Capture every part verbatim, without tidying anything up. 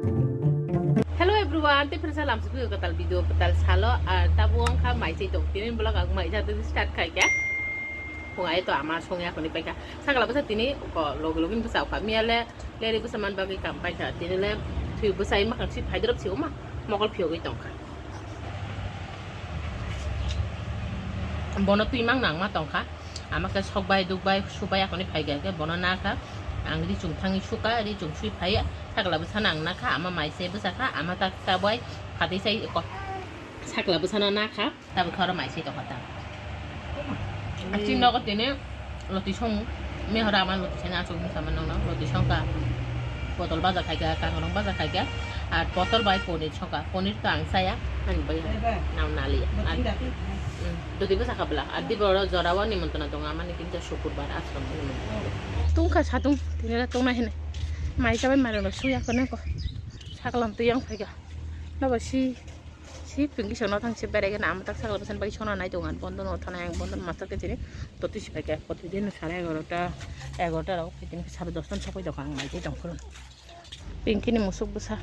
Hello everyone, tei phirsa lamsukwi kwtal video kwtal salo, ar tabuk wngkha maisai tong tini vlog ang maisa twi start khaikha. Phungai to ama songya khoni paikha. Sakla bwsa tini ko logi logi bwsa kha. Miya le leri bwsa man bagwi kam paikha. Tini le thwi bwsai makhang si phaidrop si uma mokol phiyogwi tongkha. Bono twi mang nang ma tongkha. Ama khe sok bai duk bai su bai akhoni phai kha khe bono na kha. Ang ri chung thangwi su kha, ri chung sui phai sakla bwsa nang na kha, ama mai se bwsa kha, ama ta ta bai phatwi sai ko sakla bwsa na na kha. Tabuk khe oro mai se tongkha ta. Aching nogo tini loti song, me hora ama loti sani achuk bwsa ma nang nang loti song kha. Potol baja khai kha, kangrong baja khai kha, ar potol bai ponir song kha, ponir to ang saya, ani bai nang nali. Dodi bwsa kha bwla, ar dibo oro jora o nimontona tongo, amani kinta sukurbar aswk nimontona. Tungkha satung, tinila tongna hene. Mai chabai mari no suya kono ko. Saklam tu yang phai kha. Nabo si, si pinki sono thang si berai gana, ama tak saklam san bai sona nai tongan, bondo no thana yang bondo master ke tini. Toti si phai kha, poti din sare egarota, egarota rok, tini sare dos tan sokoi dokha ang mai tong khulun. Pinky ni musuk bwsa.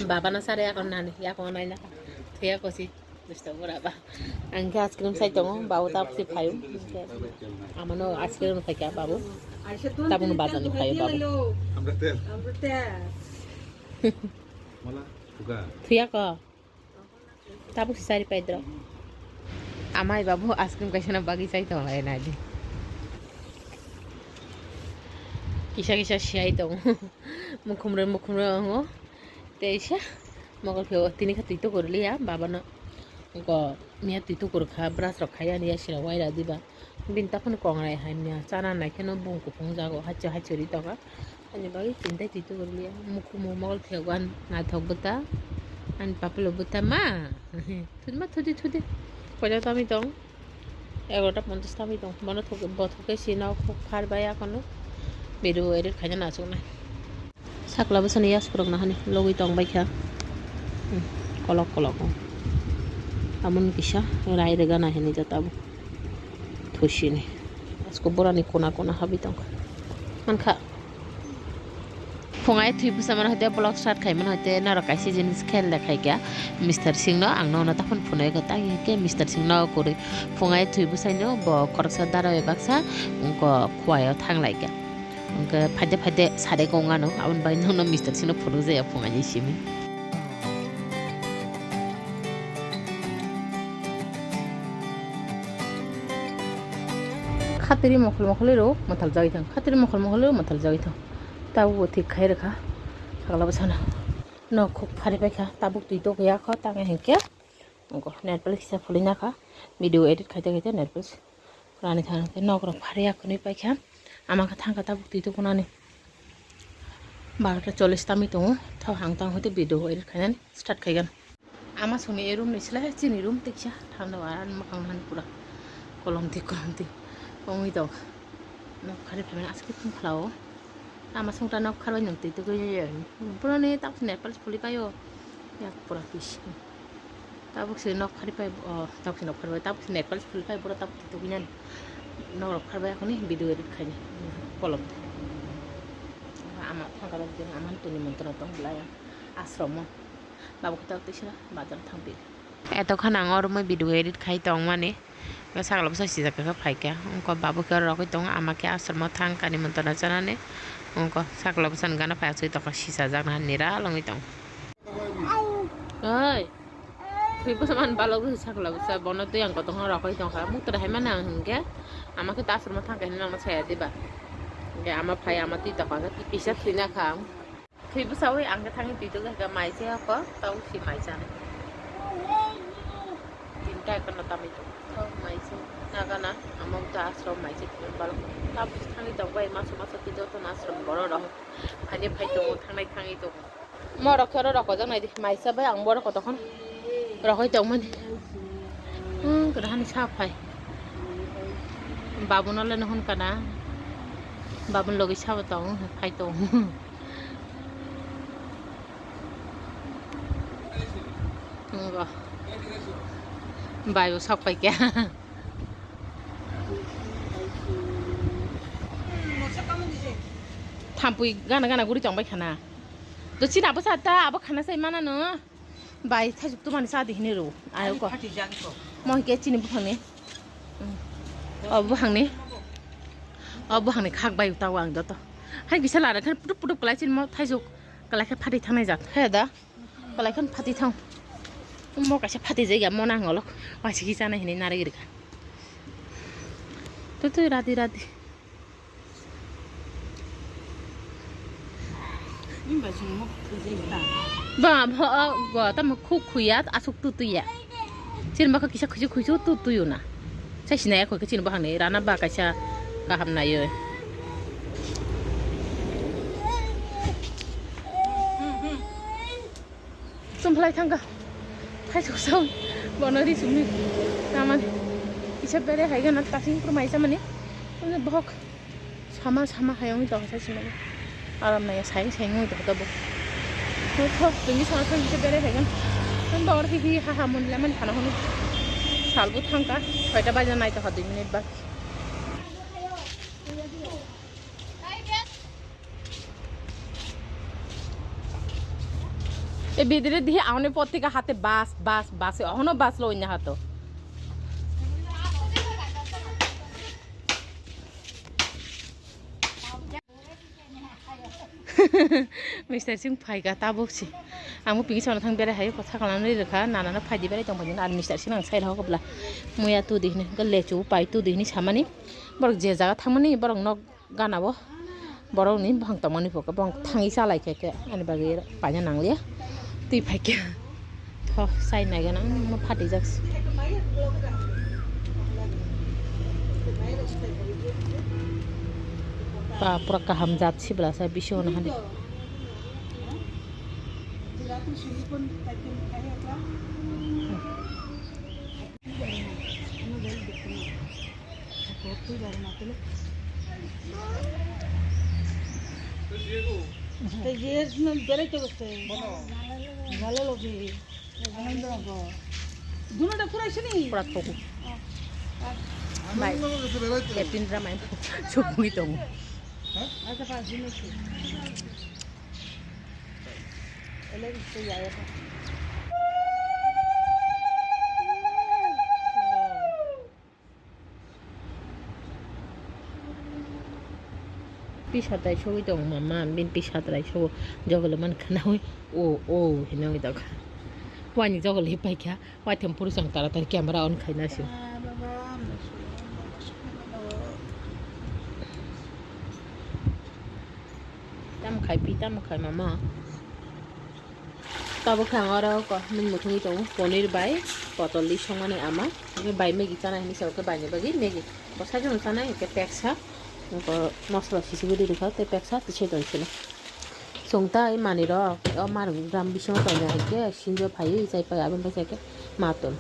Baba no sare yakon nani, yakon nai na. Thuya kosi, busto bura ba. Ang khe ice cream sai tongo, babu ta phi phayu. Amano ice cream phai kha babu. Tabuk no bazar ni phayu babu. Thuya ko. Tabuk si sari paidrok. Amai babu ice cream kaisa na bagwi chai tong lai nai di. Kisa kisa siyai tong. Mukhum re mukhum re ongo. Teisa mokol pheo tini kha twi tukur liya baba no. Ko miya twi tukur kha brush rok khaya ni ya sira waira diba. Bini taphano kongrai hai mia chana nai kheno bung kuphung jago haicho haicho ri tongkha. Ani bagwi chini tai twi tukur liya. Mukhumu mokol phego ani naithok bwta. Ani papilo bwta ma. Thudima thudi thudi. Koina tamwi tong. Egarota ponchas tamwi tong. Bono thok bothok khe sino khuk phar bai akono. Video edit khaina nasuknai. Sakla bwsani yasprok nahani logwi tong baikha. Hmm, kolok kolok o. Amoni kisa rai rega nahini jota bo. Thusini. Asko borani kona kona habwi tongkha. Mankha. Phungai thwi bwsa mano hoite vlog start khai mano hoite norok kaisa jinis khel le khaikha. Mister Singh no ang nono taphun phunui kha tang hinkhe Mister Singh no kwrwi. Phungai thwi bwsai no bo khoroksa dara bai baksa wngkha khuaio thang laikha. Hwnkhe phaide phaide sade kong ano, aboni bagwi nokno Mister Singh no phunukjaya phungaini simi. Khatiri mokhol mokhol iro mwthal jagwi thang, khatiri mokhol mokhol iro mwthal jagwi thang. Tabukbo thik khai rwkha, sakla bwsano. Nok khuk phari paikha, tabuk twi tokya kho, tangwi hinkhe. Wngkha, nail polish kisa phulwi nakha, video edit khaite khaite nail polish. Rani thang tei nok rok phariya khwnwi paikha. Ama khe thangkha tabuk twi tukunani. Barota chollish tamwi tongo. Tho hang tang hoite video edit khainani start khaigan. Ama songni e room ni slai chini room tiksa thanda wara mwkhang nani pura kolom tik kolom tik wngwi tong. Nok phari phaimani aswk tong khlao. Ama songta nok pharbai nwng twi tugui ya. Boroni tak nail polish phulwi paio. Yak pura pis. Tabuk se nok phari pai, o, tabuk se nok phari pai, tabuk se nail polish phulwi pai, boro tabuk twi tugui nani. Nok rok phari bai akhoni video edit khaini. Kolom. Ama thangka rok din ama tuni montona tong belai. Ashram o. Babu khe tabuk twi sira bazar thang pili. Eto khana ang oro mui video edit khai tong mani. Sakla bwsa sijak khe phaikha. Wngkha babu khe oro rogwi tongo, ama khe ashram o thang kani montona chanani. Wngkha sakla bwsani gana phai aswk tongkha sisajak nira longwi tong. Oi. Thwi bwsa man balok bwsa sakla bwsa bono twi ang kotong rogwi tongkha. Muktra hai mani ang hinkhe ama khe ashram o thang khe hinwi nangma saya diba. Hinkhe ama phai ama twi tongkha kisa thwina kha ang. Thwi bwsawi ang khe thangwi twi tugwi hai khe mai se hoko, tau si mai chana. Tinta ekno tamwi tongo. Tau mai se nagana, amo ta asro mai se tini balok. Tau si thangwi tong bai maso maso twi joto no asro borok rok. Phani phai tongo, thangnai thangwi tongo. Mo rok khe oro rok ojak nai di, mai se bai ang borok kotokhon. Rokoi tongmani. Hmm, kwrwhani sa phai. Babun le nuhun kana. Babun logi sabo tong, phai tong. Nunggo. Bai bo sok pai kya. Thampui gana gana guri tongbai khana. To chini abo sa ta, abo khana sai mana no. Bai, thaisuk tumani sa di hini ro. Ayo ko. Mo hike chini buphangni. Mm. O buphangni. O buphangni khak bai utago ang joto. Hai kisa lara khan putup putup kalai chini mo thaisuk. Kalai khe phatwi thangnai jat. He da. Kalai khan phatwi thang. Mo kaisa phatwi jaiga mo nang olok. Waisiki chanai hinwi narigri kha. Tu tu radi radi. Ba, ba, o, go, tamo khuk khuya, asuk tu tuya. Chini baka kisa khuisu khuisu tu tuyu na. Sai sinaya khoi khe chini bahang ni rana ba kaisa kaham nayo. Chumphla thangkha. Thaisuk sawi. Bono ri sumni. Tamani. Kisa bere hai gana tasing pur mai chamani. Bohok. Sama sama hai wngwi tongkha sini. Aram naya sayang sayang wngwi tongkha bo. Tho tini sana thang kisa bere hai gana. Tang dor hi hi ha ha mun lemon khana hunu. Salbu thangkha. Soita baja nai tongkha dui minute bak. E bidire dihi aone potika hate bus, bus, bus, e ahono bus lo onya hato. Mister Singh phaika tabuk si. Ang bo pingsa thang berai hai kotha kalam ri rwkha, nana no phaidi berai tong phai ar Mister Singh ang sai rokha bla. Muya tu dihini, lechu pai tu dihini samani. Borok je jaga thangmani, borok nok gana o borok ni bwkhang tongmani phuka bwkhang thangwi chalai khe khe ani bagwi paina nanglia twi phaikhe tho chai nai gana ma phatijak ba pura kaham jat sibla sa bisingo nahani. Pura thogo. Bai. Epin ra mai. Chukmui tongo. Pisa tai sogwi tongo mama, bini pisa tai sogo jogolo man khana oi o o hinwi tongkha. Wani jogolo hi paikha, waitham puru chwng tara tara camera on khaina se. Tamo khai pi, tamo khai mama. Tabuk khe ang oro ko nwng muthungwi tongo, ponir bai potol ri songmani ama. Hwnkhe bai Maggie chana hinwi sa, hwnkhe baini bagwi Maggie. Bo sakhe chana hwnkhe peksa, hwnkhe mosola sisibo ri rwkha tei peksa tisai tong sino. Chwng ta manwi rok o manwi gram bisingo tongya hwnkhe sinjo phaiwi chai pai aboni bagwi hwnkhe ma ton.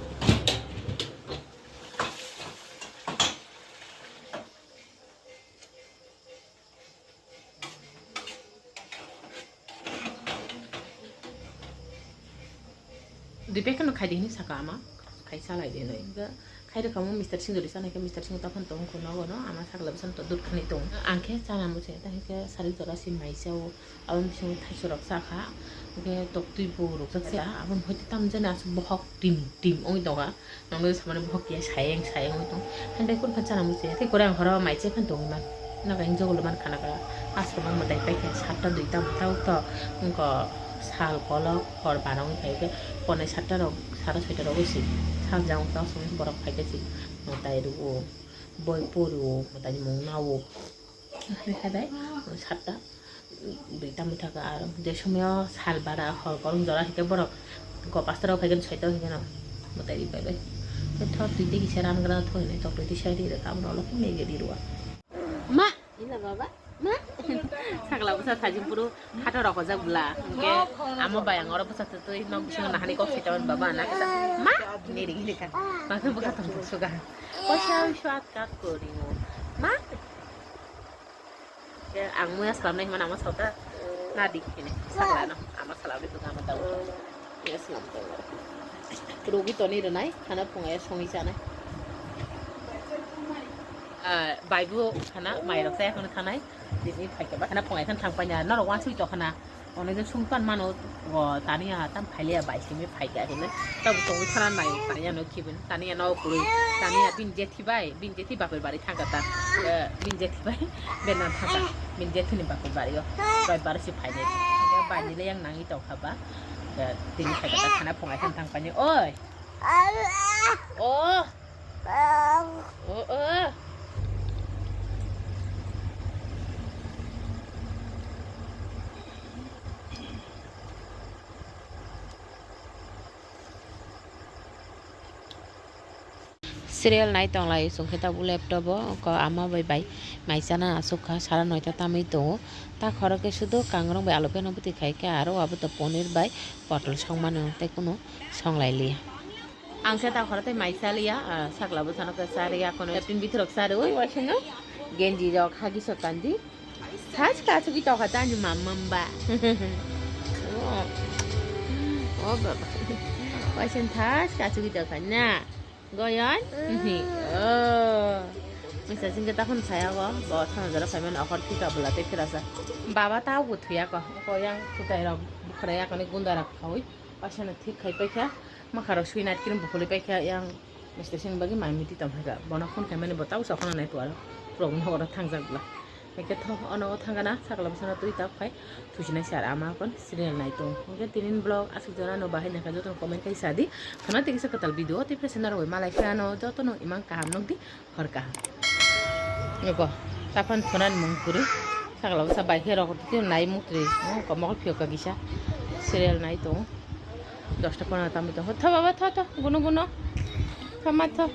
Dui packet no khai di hinwi saka ama, khai salai di hinwi. Khai rwkha mo Mister Singh dori sanai khe Mister Singh tokhan tong kho nogo no ama sakla bwsano to dut khani tong. Ang khe chana muchung ta hinkhe sari jora si mai chao. Aboni bisingo thaichorok chakha, hwnkhe toktwi bo rwkjak se. Aboni hwnkhe tamo jani aswk bohok tim tim wngwi tongkha. Nokni samani bohok ya sayeng sayeng wngwi tong. Haino bai kunu kha chana muchung ya. Tei kore ang horo mai chai phano tongwi man. Nokha ang jogolo man khana kha. Aswk ang mwtai paikha satta duita mwtai ukto. Wngkha sal kolok hor bara wngwi phaikhe ponai satta rok sara soita rok wngwi si. Saljak wngkha aswk borok phaikhe si mwtai rwo. Boi poro mwtai ni mung nao. Hai bai, satta, duita mwtai kha aro. Je somoyo sal bara hor korong jora hwnkhe borok go pastor rok phaikhe soita hwnkhe no mwtai ri pai bai. Thok twi tei kisa ran gra thok hinwi thok twi tei sai ri rwkha, abo no ulo khe Maggie ri rwkha. Ma, ina baba, ma. Sakla bwsa thajin puru. Hato rok ojak bwla, hwnkhe amo bai ang oro bwsa twtwi nok bisingo nahani kok swi tongmani baba, na khe ta, "Ma?" hinwi ring hinwi kha. Ma khe bwkha tong tong suga. Kosa shuat ka koringo. Ma? Khe ang muya salamnai hwnmano amo saota nadi hinwi saklano. Amo salamni bwkha amo tabuk. Muya salam tongo. Rugwi tonwi rwnai, khana phungai songwi chanai. Ah, baibo khana mairok chaya kheno thanai. Tini phaikha ba khana phungai khan thang paina norok wansui to khana. Ono je sung pan mano, o Tania tam phaile ya bai simi phaikha hino. Tab tongwi khana nai Tania no khibin. Tania no kurui. Tania bin jethi bai, bin jethi bapir bari thangkha ta. Eh, bin jethi bai, benan thangkha. Bin jethi ni bapir bari o. Bai bar si phaile. Bai ni le yang nangi tongkha ba. Eh, tini phaikha ta khana phungai khan thang paina. Oi. Oh. Oh, oh. Serial nai tonglai chwng khe tabuk laptop o ko ama bai bai mai chana aswk kha sara noita tamwi tongo ta khoro khe sudo kangrong bai alu phano bwtwi khai khe aro abo to ponir bai potol songmano tei kunu songlai liya. Ang khe ta khoro tei mai cha liya, ah, sakla bwsano khe cha riya kono. Tin bithorok cha rwi waisano genji rok hagi sok kanji. Thas ka chugui tokha ta ni mam mam ba. Oh, oh baba. Waisano thas ka chugui tokha na. Goyon? Hi. Oh. Misa singke ta phone saya go. Bo thana jara phaiman akhor thika bwla tei phirasa. Baba ta bo thuya ko. Ko yang kutai rok bukhra ya kani gunda rak khawi. Waisano thik khai paikha. Makharok sui nat kirim bukhuli paikha yang. Mister Singh bagi mai miti tong phaikha. Bono phone khaimani bo tau sa khona nai tuaro. Problem horo thangjak bla. Hingke tho ono thangana sakla bwsano twi tak phai thusinai sir ama kon serial nai tong. Hingke tinin vlog aswk jora no bahai nangkha jotono comment khai sadi. Khana tei kisa kwtal video tei phese narwgwi malai phano jotono imang kaham nukdi hor kaham. Nukgo taphano thunan mung kuri sakla bwsa bai khe rok twi nai mukri. Mokol phiyok kisa serial nai tong. Dosta pona tamwi tong. Tho baba tho tho guno guno. Tho ma tho.